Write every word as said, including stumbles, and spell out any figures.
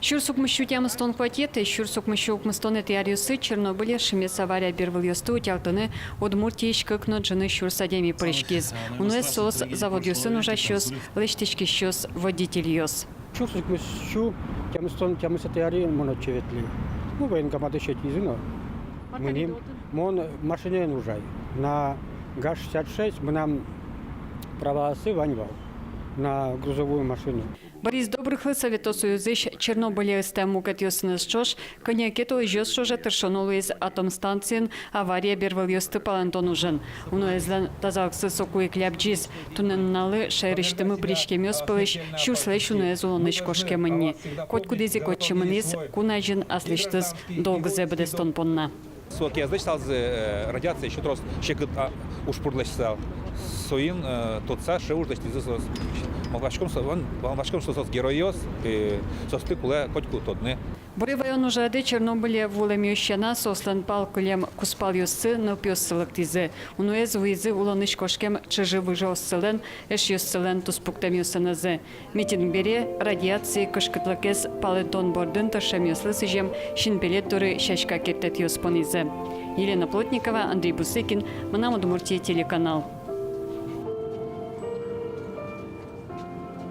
Сюрс укмыссю тямыстон куатетӥ, сюрс укмыссю укмыстонэтӥ аръёсы Чернобыле шимес авария бервылъёсты утялтыны Удмуртиысь кык но ӝыны сюрс адями пыриськиз. Уноез соос: заводъёсын ужасьёс, лэсьтӥськисьёс, водительёс. Сюрс укмыссю тямыстон, тямысэтӥ аре мон отчы ветлӥ. Ну, военкоматысь ӧтизы но. Мынам, мон машинаен ужай. На ГАЗ шестьдесят шесть, мынам праваосы вань вал на грузовую машину. Борис Добрыхлы Совето Союзысь Чернобыле ыстэм мукетъёсыныз ӵош кӧня ке толэзьёс ӵоже тыршоно луиз атомстанциын авария бервылъёсты палэнтон ужын. Уноезлэн тазалыксы соку ик лябӟиз. Туннэ нуналлы шаерысьтымы пыриськемъёс пӧлысь сюрслэсь уноез улонысь кошкемын ни. Котькудӥз ик отчы мынӥз кун азьын аслэсьтыз долгзэ быдэстон понна. Со кияслэсь талзы, э, радиация ещё трос секыт, а, ужпурлэсь сал. Соин, э, тодса, сыӵе уж лэсьтӥзы соос. Малпаськом со, вон, малпаськом, что соос геройёс, э, соосты кулэ котьку тодыны. Буре ваён ужрадэ Чернобыле вуылэмъёс сяна, соослэн пал кылем кузпалъёссы, нылпиоссы лыктӥзы. Уноез вуизы улонысь кошкем чыжы-выжыоссылэн, эшъёссылэн туспуктэмъёсынызы. Митинг бере радиаци кышкытлыкез палэнтон бордын тыршемъёслы сӥзем синпелет доры сяська керттэтъёс понӥзы. Елена Плотникова, Андрей Бусыгин, «Мынам Удмуртие» телеканал.